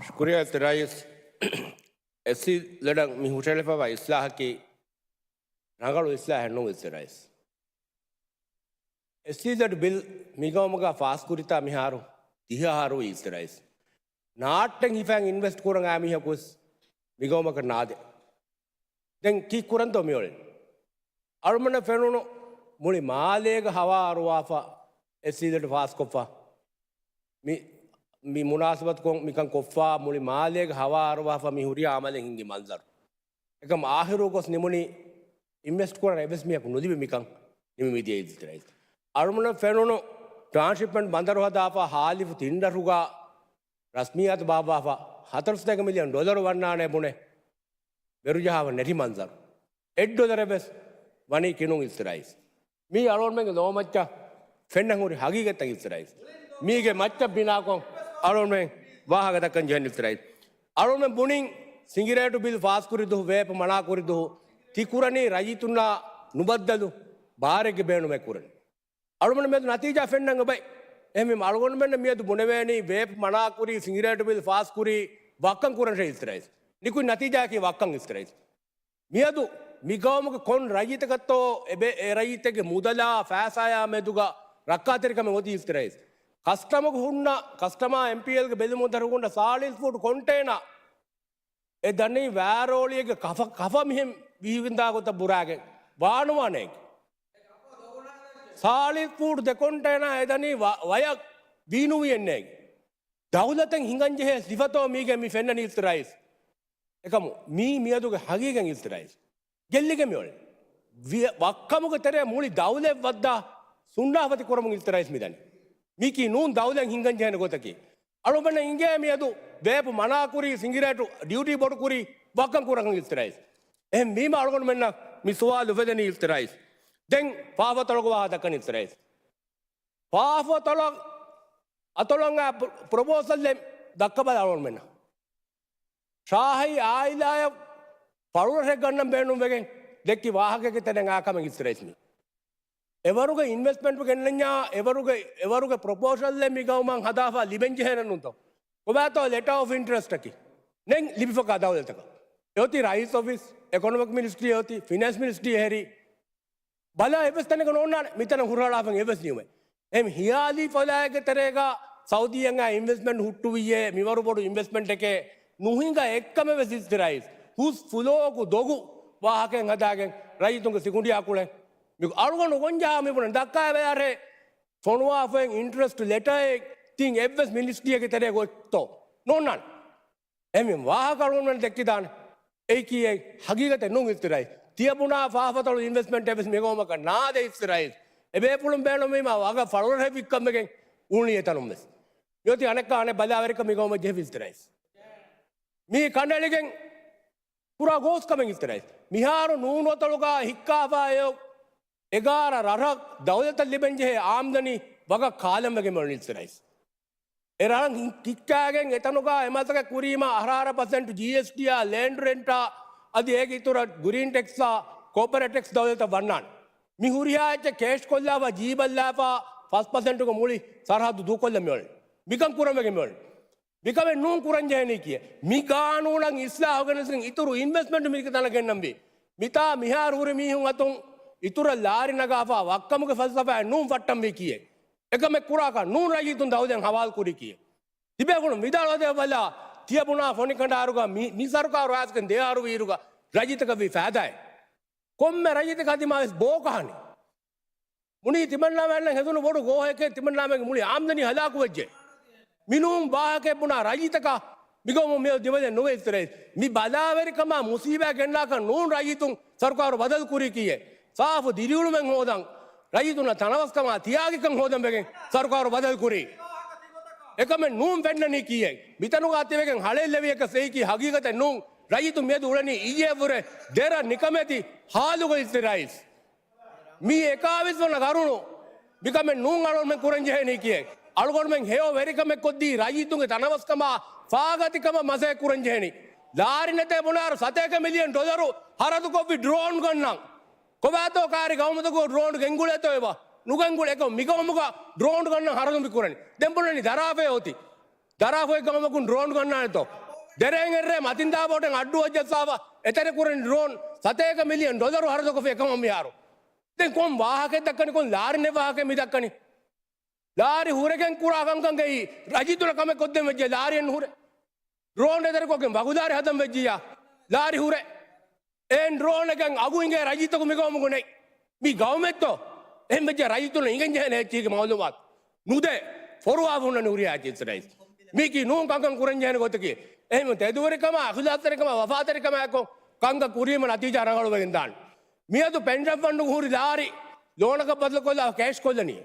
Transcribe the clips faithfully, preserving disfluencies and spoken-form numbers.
ޝުކުރިއްޔާ އިއްޒަތްތެރި ރައީސް. އެސްއީޒެޑަށް މި ހުށަހެޅިފައިވާ އިސްލާހަކީ ރަނގަޅު އިސްލާހެއް ނޫން އިއްޒަތްތެރި ރައީސް. އެސްއީޒެޑް ބިލް މިގައުމުގަ ފާސްކުރިތާ މިހާރު ދިހަ އަހަރު އިއްޒަތްތެރި ރައީސް. ނާއްޓެއް ހިފައި އިންވެސްޓް ކުރަން އައި މީހަކުވެސް މިގައުމަކަށް ނާދޭ. ދެން ކީއްކުރަންތޯ މިއުޅެނީ؟ އަޅުމެންނަށް ފެނުނު މުޅި މާލޭގަ ހަވާ އަރުވާފަ އެސްއީޒެޑް ފާސްކޮށްފަ. މި، މި މުނާސަބަތުކޮށް މިކަން ކޮށްފަ މުޅި މާލޭގަ ހަވާ އަރުވާފަ މި ހުރިހާ އަމަލެއް ހިންގި މަންޒަރު. އެކަމް އާޚިރު ގޮސް ނިމުނީ އިންވެސްޓް ކުރަން އެއްވެސް މީހަކު ނުލިބި މިކަން ނިމި މިދިޔަ އިއްޒަތްތެރި ރައީސް. އަޅުމެންނަށް ފެނުނު ޓްރާންސްޝިޕްމަންޓް ބަނދަރު ހަދާފަ ހާލިފު ތިން ރަށުގަ ރަސްމިއްޔާތު ބާއްވާފަ ހަތަރު ސަތޭކަ މިލިއަން ޑޮލަރު ވަންނާނޭ ބުނެ ވެރުޖަހާފަ ނެތި މަންޒަރު. އެއް ޑޮލަރެއް ވެސް ވަނީ ކިނުން އިއްޒަތްތެރި ރައީސް. މީ އަޅުގަނޑުމެންގެ ލޯމައްޗަށް ފެންނަން ހުރި ހަގީގަތްތައް އިއްޒަތްތެރި ރައީސް. މީގެ މައްޗަށް ބިނާކޮށް އަޅުގަނޑުމެން ވާހަކަ ދައްކަން ޖެހެން އިއްޒަތްތެރި ރައީސް. އަޅުގަނޑުމެން ބުނިން ސިނގިރޭޓު ބިލް ފާސްކުރި ދުވަހު، ވޭޕް މަނާކުރި ދުވަހު ތިކުރަނީ ރައްޔިތުންނާ ނުބައްދަލު ބާރެއްގެ ބޭނުމެއް ކުރަނީ. އަޅުގަނޑު މިއަދު ނަތީޖާ ފެންނަން އެބައި. އެހެންވީމަ އަޅުގަނޑުމެންނަށް މިއަދު ބުނެވޭނީ ވޭޕް މަނާކުރީ، ސިނގިރޭޓު ބިލް ފާސްކުރީ، ވައްކަން ކުރަންށޭ އިއްޒަތްތެރި ރައީސް. ނިކުތް ނަތީޖާއަކީ ވައްކަން އިއްޒަތްތެރި ރައީސް. މިއަދު މިގައުމުގެ ކޮން ރައްޔިތަކަށްތޯ އެބެ-، އެ ރައްޔިތެއްގެ މުދަލާ ފައިސާޔާ މެދުގަ ރައްކާތެރިކަމެއް އޮތީ އިއްޒަތްތެރި ރައީސް. ކަސްޓަމަރގެ ހުންނަ، ކަސްޓަމާ އެމްޕީއެލްގެ ބެލުމުގެ ދަށުގަ ހުންނަ ސާޅީސް ފޫޓު ކޮންޓޭނާ އެ ދަނީ ވާރޯޅިއެއްގެ ކަފަ، ކަފަ މިހެން ވިހި ވިންދާ ގޮތަށް ބުރާގެން ވާނުވާނެ. ސާޅީސް ފޫޓު ދެ ކޮންޓޭނާ އެ ދަނީ ވަ-، ވަޔަށް ވީނުވިއެއްނޭ. ދައުލަތެއް ހިނގަންޖެހޭ ސިފަތޯ މީގެ މި ފެންނަނީ އިއްޒަތްތެރި ރައީސް. އެކަމު މީ މިއަދުގެ ހަގީގަތް އިއްޒަތްތެރި ރައީސް. ގެއްލިގެން މިއުޅެނީ. ވި-، ވައްކަމުގެ ތެރޭ މުޅި ދައުލަތް ވައްދާ ސުންނާފަތި ކުރަމުން އިއްޒަތްތެރި ރައީސް މިދަނީ. މީކީ ނޫން ދައުލަތް ހިންގަން ޖެހޭނެ ގޮތަކީ. އަޅުގަނޑަށް އިނގޭ މިއަދު ވޭޕް މަނާކުރީ، ސިނގިރޭޓު ޑިއުޓީ ބޮޑުކުރީ، ވައްކަން ކުރަން އިއްޒަތްތެރި ރައީސް. އެހެން ވީމަ އަޅުގަނޑުމެންނަށް މި ސުވާލު އުފެދެނީ އިއްޒަތްތެރި ރައީސް. ދެން ފާފަތޮޅުގެ ވާހަކަ ދައްކަނީ އިއްޒަތްތެރި ރައީސް. ފާފަތޮޅަށް އަތޮޅަށް އައި ޕްރޮ-، ޕްރޮޕޯސަލްއެއް ދައްކަބަލަ އަޅުގަނޑުމެންނަށް. ޝާހީ އާއިލާއަށް ފަޅުރަށެއް ގަންނަން ބޭނުންވެގެން ދެއްކި ވާހަކައެއްގެ ތެރެއިން އާ ކަމެއް އިއްޒަތްތެރި ރައީސް މީ. އެވަރުގެ އިންވެސްޓްމަންޓް ގެންނަންޏާ، އެވަރުގެ، އެވަރުގެ ޕްރޮޕޯސަލްއެއް މި ގައުމަށް ހަދާފަ ލިބެން ޖެހޭނެއްނޫންތޯ؟ ކޮބާތޯ ލެޓާ އޮފް އިންޓްރެސްޓަކީ؟ ނެތް ލިބިފަކާ ދައުލަތަކަށް. އެއޮތީ ރައީސް އޮފީސް، އެކޮނޮމިކް މިނިސްޓްރީ އެއޮތީ، ފިނޭންސް މިނިސްޓްރީ އެހެރީ. ބަލާ އެއްވެސް ތަނެއްގަ ނޯންނާނެ މިތަނަށް ހުށަހަޅާފަ އެއްވެސް ނިޔުމެއް. އެހެން ހިޔާލީ ފޮލާއެއްގެ ތެރޭގަ ސައުދީއަށް އައި އިންވެސްޓްމަންޓް ހުއްޓުވިއްޔޭ، މިވަރު ބޮޑު އިންވެސްޓްމަންޓެކޭ ނުހިނގާ އެއްކަމެއް ވެސް އިއްޒަތްތެރި ރައީސް. ހުސް ފުލޯގު ދޮގު ވާހަކައެއް ހަދާގެން ރައްޔިތުންގެ ސިކުނޑިއާ ކުޅެން. މި އަޅުގަނޑު ގޮންޖަހާ މިބުނަން ދައްކާ ބަޔާރޭ ފޮނުވާފައި އިންޓްރެސްޓް ލެޓަރެއް ތިން އެއްވެސް މިނިސްޓްރީއެއްގެ ތެރޭގަ އޮތްތޯ؟ ނޯންނާނެ. އެހެންވީމަ ވާހަކަ އަޅުގަނޑުމެން ދެއްކިދާނެ. އެއީކީ އެއް ހަގީގަތެއް ނޫން އިއްޒަތްތެރި ރައީސް. ތިޔަބުނާ ފާފަތޮޅު އިންވެސްޓްމަންޓެއް ވެސް މިގައުމަކަށް ނާދޭ އިއްޒަތްތެރި ރައީސް. އެބޭފުޅުން ބޭނުންވީމަ ވަގަށް ފަޅުރަށެއް ވިއްކަންވެގެން އުޅުނީ އެތަނުން ވެސް. މިއޮތީ އަނެއްކާ އަނެއް ބަލާވެރިކަމެއް މިގައުމަށް ޖެހިފަ އިއްޒަތްތެރި ރައީސް. މީ ކަނޑައެޅިގެން ކުރާ ގޯސް ކަމެއް އިއްޒަތްތެރި ރައީސް. މިހާރު ނޫނު އަތޮޅުގަ ހިއްކާފައި އޮތް އެގާރަ ރަށަށް ދައުލަތަށް ލިބެންޖެހޭ އާމްދަނީ ވަގަށް ކާލަންވެގެން މިއުޅެނީ އިއްޒަތްތެރި ރައީސް. އެ ރަށް ހި-، ހިއްކާގެން އެތަނުގަ އެމަސައްކަތް ކުރީމަ އަހަރާރަ ޕަސެންޓް ޖީއެސްޓީއާ، ލޭންޑް ރެންޓާ އަދި އޭގެ އިތުރަށް ގްރީން ޓެކްސްއާ، ކޯޕަރ ޓެކްސް ދައުލަތަށް ވަންނާނެ. މި ހުރިހާ އެއްޗެއް ކޭޝް ކޮށްލާފަ ޖީބަށްލާފަ ފަސް ޕަސެންޓުގެ މުޅި ސަރަހައްދު ދޫކޮށްލަން މިއުޅެނީ. މިކަން ކުރަންވެގެން މިއުޅެނީ. މިކަމެއް ނޫން ކުރަންޖެހެނީ ކިޔޭ. މި ގާނޫނަށް އިސްލާހު ގެނެސްގެން އިތުރު އިންވެސްޓްމަންޓް މި ތަނަށް ގެންނަންވީ. މިތާ މިހާރު ހުރި މީހުން އަތުން އިތުރަށް ލާރި ނަގާފަ ވައްކަމުގެ ފަލްސަފާއެއް ނޫން ފައްޓަންވީ ކިޔޭ. އެކަމެއް ކުރާކަށް ނޫން ރައްޔިތުން ދައުލަތް ހަވާލު ކުރީ ކިޔޭ. ތިބޭފުޅުން ވިދާޅުވަދޭ ބަލާ، ތިޔަބުނާ ފޮނިކަނޑާރުގަ މި، މި ސަރުކާރު އައިސްގެން ދެއަހަރު ވީއިރުގަ ރައްޔިތަކަށް ވީ ފައިދާއެއް؟ ކޮންމެ ރައްޔިތަކަށް އަދި މާ ވެސް ބޯކަހަނީ. މުނީ ތިމަންނާމެންނަށް ހެދުނު ބޮޑު ގޯހެކޭ ތިމަންނާމެންގެ މުޅި އާމްދަނީ ހަލާކުވެއްޖެ. މިނޫން ވާހަކައެއް ބުނާ ރައްޔިތަކަށް މިގައުމު މިއޮތް ދިމަދެއް ނުވެ އިއްޒަތްތެރި ރައީސް. މި ބަލާވެރިކަމާ މުސީބާ ގެންނާކަށް ނޫން ރައްޔިތުން ސަރުކާރު ބަދަލު ކުރީ ކީއެއް؟ ސާފު ދިރިއުޅުމެއް ހޯދަން، ރައްޔިތުންނަށް ތަނަވަސްކަމާ ތިޔާގިކަން ހޯދަން ވެގެން ސަރުކާރު ބަދަލު ކުރީ. އެކަމެއް ނޫން ފެންނަނީ ކީއެއް؟ މިތަނުގަ ތިބެގެން ހަޅޭއްލެވިޔަކަސް އެއީކީ ހަގީގަތެއް ނޫން. ރައްޔިތުން މިއަދު އުޅެނީ އިއްޔެއަށްވުރެ ދެރަ ނިކަމެތި ހާލުގަ އިއްޒަތްތެރި ރައީސް. މީ އެކާވީސް ވަނަ ގަރުނު މިކަމެއް ނޫން އަޅުގަނޑުމެން ކުރަންޖެހޭނީ ކިޔޭ. އަޅުގަނޑުމެން ހެޔޮ ވެރިކަމެއް ކޮށްދީ ރައްޔިތުންގެ ތަނަވަސްކަމާ ފާގަތިކަމަށް މަސައްކަތް ކުރަންޖެހޭނީ. ލާރި ނެތޭ ބުނާއިރު ސަތޭކަ މިލިއަން ޑޮލަރު ހަރަދުކޮށްފި ޑްރޯން ގަންނަން. ކޮބާތޯ ކާރި ގައުމުތަކުގަ ޑްރޯން ގެންގުޅޭތޯ އެބަ؟ ނުގެންގުޅޭ. އެކަމް މިގައުމުގަ ޑްރޯން ގަންނަން ހަރަދުން ކުރަނީ. ދެން ބުނަނީ ދަރާފައި އޮތީ. ދަރާފޮތް ގައުމަކުން ޑްރޯން ގަންނާނެތޯ؟ ދެރޭން އެއްރޭ މަތިންދާ ބޯޓެއް އައްޑޫ އައްޖައްސާފަ އެތެރެ ކުރަނީ ޑްރޯން ސަތޭކަ މިލިއަން ޑޮލަރު ހަރަދުކޮށްފި އެކަމަށް މިހާރު. ދެން ކޮން ވާހަކައެއް ދައްކަނީ؟ ކޮން ލާރިންނެއް ވާހަކައެއް މި ދައްކަނީ؟ ލާރި ހުރެގެން ކުރާ ކަންކަން ގެއި ރައްޔިތުންނަށް ކަމެއް ކޮށްދޭން ވެއްޖެ ލާރިއެއް ނުހުރޭ. ޑްރޯން އެތެރެކޮށްގެން ވަގުދާރި ހަދަން ވެއްޖިއްޔާ ލާރި ހުރޭ. އެހެން ޑްރޯނެއްގެ އަގު އިނގޭ ރައްޔިތަކު މި ގައުމުގަ ނެތް. މި ގައުމެއްތޯ؟ އެހެން ވެއްޖެ ރައްޔިތުންނަށް އިނގެން ޖެހޭނެ އެއްޗެހިގެ މައުލޫމާތު ނުދޭ. ފޮރުވާފަ ހުންނަނީ ހުރިހާ އެއްޗެއް އިސްރާއީލް. މީކީ ނޫން ކަންކަން ކުރަން ޖެހޭނެ ގޮތަކީ. އެހެން ތެދުވެރިކަމާ، އިޚްލާޞްތެރިކަމާ، ވަފާތެރިކަމާއެކު ކަންކަން ކުރީމަ ނަތީޖާ ރަނގަޅުވެގެން ދާނެ. މިއަދު ޕެންޝަން ފަންޑުގަ ހުރި ލާރި ލޯނަކަށް ބަދަލުކޮށްލާ ކޭޝް ކޮށްލަނީ.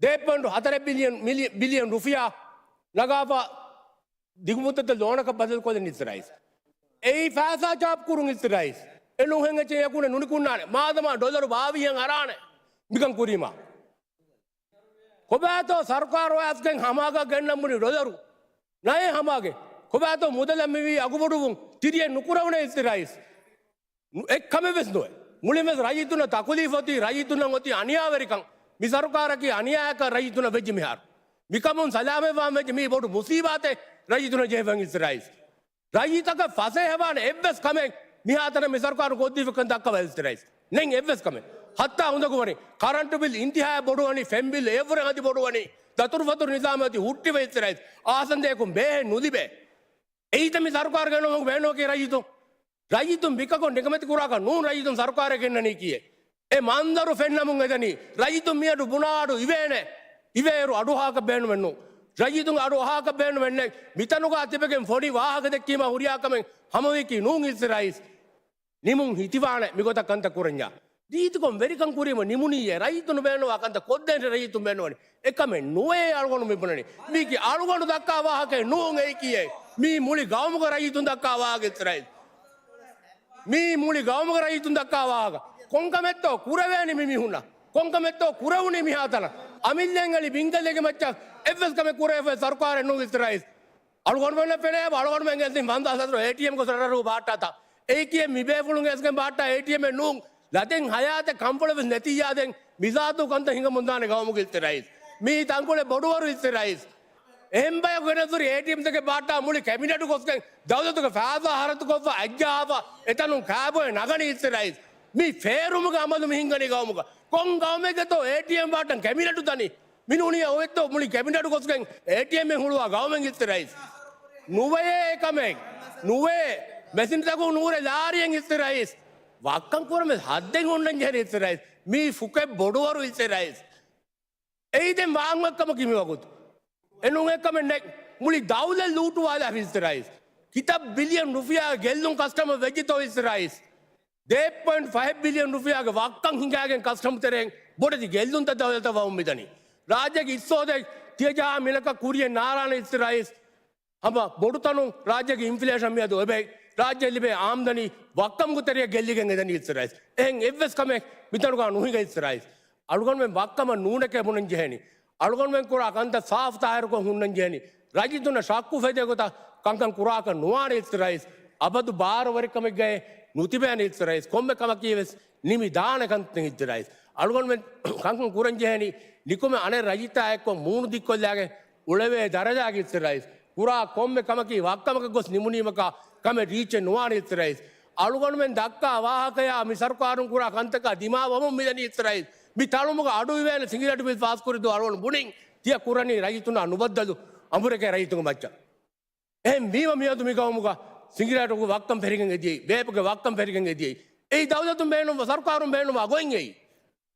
ދެ ޕޮއިންޓު ހަތަރެއް ބިލިއަން، މިލި-، ބިލިއަން ރުފިޔާ ނަގާފަ ދިގުމުއްދަތު ލޯނަކަށް ބަދަލުކޮށްލަނީ އިސްރާއީލް. އެއީ ފައިސާ ޗާޕް ކުރުން އިސްރާއީލް. އެ ނޫން ހެން އެއްޗެއް އެކުނެ ނުނިކުންނާނެ. މާދަމާ ޑޮލަރު ބާވީހެން އަރާނެ މިކަން ކުރީމާ. ކޮބާތޯ ސަރުކާރު އައިސްގެން ހަމައަކަށް ގެންނަން ބުނި ޑޮލަރު؟ ނައެއް ހަމައަކަށް. ކޮބާތޯ މުދަލަށް މިވީ އަގުބޮޑުވުން؟ ތިރިއެއް ނުކުރެވުނޭ އިސްރާއީލް. ނު-، އެއްކަމެއް ވެސް ނުވޭ. މުޅިން ވެސް ރައްޔިތުންނަށް ތަކުލީފް އޮތީ، ރައްޔިތުންނަށް އޮތީ އަނިޔާވެރިކަން. މި ސަރުކާރަކީ އަނިޔާއަކަށް ރައްޔިތުންނަށް ވެއްޖެ މިހާރު. މިކަމުން ސަލާމަތްވާން ވެއްޖެ މީ ބޮޑު މުސީބާތެއް ރައްޔިތުންނަށް ޖެހިފައި އިސްރާއީލް. ރައްޔިތަކަށް ފަސޭހަވާނެ އެއްވެސް ކަމެއް މިހާތަނަށް މި ސަރުކާރުން ކޮށްދީފަ ކަން ދައްކަވާ އިސްރާއީލް. ނެތް އެއްވެސް ކަމެއް. ހައްތާ އުނދަގޫ ވަނީ ކަރަންޓު ބިލް އިންތިހާއަށް ބޮޑުވަނީ، ފެން ބިލް އެއަށްވުރެ އަދި ބޮޑުވަނީ، ދަތުރުފަތުރު ނިޒާމް އަދި ހުއްޓިފަ އިސްރާއީލް. އާސަންދަޔަކުން ބޭހެއް ނުލިބޭ. އެއީތަ މި ސަރުކާރު ގެނައުމުގެ ބޭނުމަކީ ރައްޔިތުން؟ ރައްޔިތުން ބިކަކޮށް ނިކަމެތި ކުރާކަށް ނޫން ރައްޔިތުން ސަރުކާރެއް ގެންނަނީކީއެއް. އެ މަންޒަރު ފެންނަމުން އެދަނީ. ރައްޔިތުން މިއަޑު ބުނާ އަޑު އިވޭނެ. އިވޭއިރު އަޑު އަހާކަށް ބޭނުމެއް ނޫން. ރައްޔިތުން އަޑު އަހާކަށް ބޭނުމެއް ނެތް. މިތަނުގަ ތިބެގެން ފޮނި ވާހަކަ ދެއްކީމާ ހުރިހާ ކަމެއް ހަމަވީކީ ނޫން އިސްރާއީލް. ނިމުން ހިތިވާނެ މިގޮތަށް ކަންތައް ކުރަންޏާ. ރީތިކޮށް ވެރިކަން ކުރީމަ ނިމުނީއޭ. ރައްޔިތުން ނުބޭނުންވާ ކަންތައް ކޮށްދޭން ރައްޔިތުން ބޭނުންވަނީ. އެކަމެއް ނުވޭ އަޅުގަނޑު މި ބުނަނީ. މީކީ އަޅުގަނޑު ދައްކާ ވާހަކައެއް ނޫން އެއީކީއޭ. މީ މުޅި ގައުމުގެ ރައްޔިތުން ދައްކާ ވާހަކަ އިސްރާއީލް. މީ މުޅި ގައުމުގެ ރައްޔިތުން ދައްކާ ވާހަކަ. ކޮންކަމެއްތޯ ކުރެވޭނީ މި މީހުންނަށް؟ ކޮންކަމެއްތޯ ކުރެވުނީ މިހާތަނަށް؟ އަމިއްލައިން އަލި ބިންގަލެއްގެ މައްޗަށް އެއްވެސް ކަމެއް ކުރެވޭ ސަރުކާރެއް ނޫން އިސްރާއީލް. އަޅުގަނޑުމެންނަށް ފެނޭ އަޅުގަނޑުމެން ގެންދިން ފަންސާސް ހަތަރު އޭޓީއެމް ގޮސް ރަށްރަށު ބާއްޓާތާ. އެއީކީ މި ބޭފުޅުން އެސްގެން ބާއްޓާ އޭޓީއެމް ނޫން. ލަދެން ހަޔާތެއް ކަންފުޅެއް ވެސް ނެތިއްޔާ ދެން މިޒާތު ކަންތައް ހިނގަމުންދާނެ ގައުމުގެ އިސްރާއީލް. މީ ތަންކޮޅެއް ބޮޑުވަރު އިސްރާއީލް. އެހެން ބަޔަކު ގެނެސް ހުރި އޭޓީއެމްތަކެއް ބާއްޓާ މުޅި ކެބިނެޓު ގޮސްގެން ދައުލަތުގެ ފައިސާ ހަރަދުކޮށްފަ އައްޖާފަ އެތަނުން ކާބޮއެ ނަގަނީ އިސްރާއީލް. މީ ފޭރުމުގެ އަމަލު މި ހިނގަނީ ގައުމުގަ. ކޮން ގައުމެއްގެތޯ އޭޓީއެމް ބާއްޓަން ކެބިނެޓު ދަނީ؟ މި ނޫނީ އޮވެއްތޯ މުޅި ކެބިނެޓު ގޮސްގެން އޭޓީއެމް ހުޅުވާ ގައުމެއް އިސްރާއީލް. ނުވެޔޭ އެކަމެއް. ނުވޭ. މެސިންތަކުން ނުހުރޭ ލާރިއެއް އިސްރާއީލް. ވައްކަން ކުރަމެ ހައްދެއް ހުންނަން ޖެހޭ އިސްރާއީލް. މީ ފުކެއް ބޮޑުވަރު އިސްރާއީލް. އެއީ ދެން ވާން އެއްކަމަކީ މިވަގުތު. އެނޫން އެއްކަމެއް ނެތް. މުޅި ދައުލަތް ލޫޓުވާލާފި އިސްރާއީލް. ކިތައް ބިލިއަން ރުފިޔާ ގެއްލުން ކަސްޓަމަށް ވެއްޖެތޯ އިސްރާއީލް. ދެ ޕޮއިންޓް ފައިވް ބިލިއަން ރުފިޔާގެ ވައްކަން ހިނގާގެން ކަސްޓަމް ތެރެއިން ބޮޑެތި ގެއްލުންތައް ދައުލަތަށް ވަމުން މިދަނީ. ރާއްޖޭގެ އިއްސޯދެއް ތިޔަ ޖަހާ މިނަކަށް ކުރިއެއް ނާރާނެ އިސްރާއީލް. ހަމަ ބޮޑުތަނުން ރާއްޖޭގެ އިންފްލޭޝަން މިއަދު އެބައި. ރާއްޖެ ލިބޭ އާމްދަނީ ވައްކަމުގެ ތެރެއަށް ގެއްލިގެން އެދަނީ އިސްރާއީލް. އެހެން އެއްވެސް ކަމެއް މިތަނުގަ ނުހިނގަ އިސްރާއީލް. އަޅުގަނޑުމެން ވައްކަމަށް ނޫނެކޭ ބުނަން ޖެހޭނީ. އަޅުގަނޑުމެން ކުރާ ކަންތައް ސާފު ތާހިރުކޮށް ހުންނަން ޖެހޭނީ. ރައްޔިތުންނަށް ޝައްކު ފެދޭ ގޮތަށް ކަންކަން ކުރާކަށް ނުވާނެ އިސްރާއީލް. އަބަދު ބާރުވެރިކަމެއްގައި ނުތިބޭނެ އިސްރާއީލް. ކޮންމެ ކަމަކީ ވެސް ނިމި ދާނެ ކަންތައް އިސްރާއީލް. އަޅުގަނޑުމެން ކަންކަން ކުރަން ޖެހޭނީ ނިކުމެ އަނެއް ރައްޔިތާ އެއްކޮށް މޫނު ދިއްކޮށްލާގެން އުޅެވޭ ދަރަޖާގެ އިސްރާއީލް. ކުރާ ކޮންމެ ކަމަކީ ވައްކަމަކަށް ގޮސް ނިމުނީމަކާ ކަމެއް ރީއްޗެއް ނުވާނެ އިސްރާއީލް. އަޅުގަނޑުމެން ދައްކާ ވާހަކަޔާ މި ސަރުކާރުން ކުރާ ކަންތަކާ ދިމާވަމުން މިދަނީ އިސްރާއީލް. މި ތަޅުމުގަ އަޑު އިވޭނެ ސިނގިރޭޓު ބިލް ފާސްކުރިދޯ އަޅުގަނޑު ބުނިން ތިޔަ ކުރަނީ ރައްޔިތުންނާ ނުބައްދަލު އަނބުރެކޭ ރައްޔިތުންގެ މައްޗަށް. އެހެން ވީމަ މިއަދު މި ގައުމުގަ ސިނގިރޭޓުގެ ވައްކަން ފެށިގެން އެދިޔައީ، ވޭޕުގެ ވައްކަން ފެށިގެން އެދިޔައީ. އެއީ ދައުލަތުން ބޭނުން، ސަރުކާރުން ބޭނުންވާ ގޮތް އެއީ.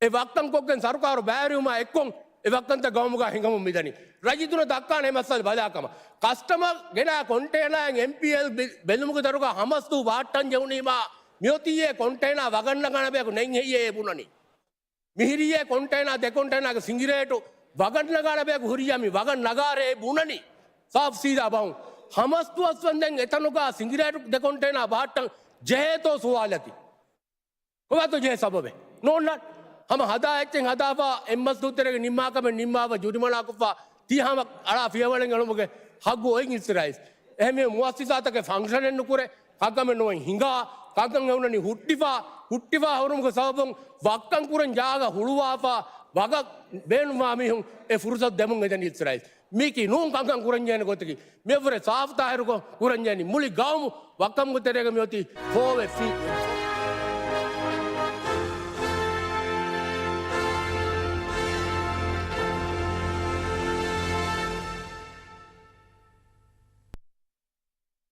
އެ ވައްކަން ކޮށްގެން ސަރުކާރު ބައިވެރިވުމާ އެއްކޮށް އެ ވައްކަންތައް ގައުމުގަ ހިނގަމުން މިދަނީ. ރައްޔިތުންނަށް ދައްކާނެ މައްސަލަ ބަލާކަމަށް. ކަސްޓަމަރ ގެނާ ކޮންޓޭނާއެއް އެމްޕީއެލް ބެ-، ބެލުމުގެ ދަރުގަ ހަމަސްދޫ ބާއްޓަން ޖެހުނީމާ، މިއޮތީއޭ ކޮންޓޭނާ ވަގަށް ނަގާނެ ބަޔަކު ނެތް ހެއްޔޭ ބުނަނީ. މިހިރީއޭ ކޮންޓޭނާ ދެ ކޮންޓޭނާގެ ސިނގިރޭޓު ވަގަށް ނަގާނެ ބަޔަކު ހުރިއްޔާ މި ވަގަށް ނަގާރޭ ބުނަނީ. ސާފް ސީދާ ބަހުން. ހަމަސް ދުވަސްވަންދެން އެތަނުގަ ސިނގިރޭޓު ދެ ކޮންޓޭނާ ބަހައްޓަން ޖެހޭތޯ ސުވާލަކީ. ކޮބާތޯ ޖެހޭ ސަބަބެއް؟ ނޯންނާން. ހަމަ ހަދާ އެއްޗެއް ހަދާފަ، އެއްމަސް ދޫތެރޭގެ ނިންމާކަމެއް ނިންމާފަ، ޖުރިމަނާކޮށްފަ، ތި ހަމަ އަޅާ ފިޔަވަޅެއް އެޅުމުގެ ހައްގު އޮތް އިސްރާއީލް. އެހެންވީމަ މުއައްސިސާތަކެއް ފަންކްޝަނެއް ނުކުރޭ، ކަންކަމެއް ނުވަން ހިނގާ، ކަންކަން ހެއުނަނީ ހުއްޓިފަ، ހުއްޓިފަ ހުރުމުގެ ސަބަބުން ވައްކަން ކުރަން ޖާގަ ހުޅުވާފަ، ވަގަށް ބޭނުންވާ މީހުން އެ ފުރުސަތު ދެމުން އެދަނީ އިސްރާއީލް. މީކީ ނޫން ކަންކަން ކުރަންޖެހޭނެ ގޮތަކީ. މިއަށްވުރެ ސާފުތާހިރުކޮށް ކުރަންޖެހެނީ. މުޅި ގައުމު ވައްކަމުގެ ތެރޭގަ މިއޮތީ ފޯވެފި.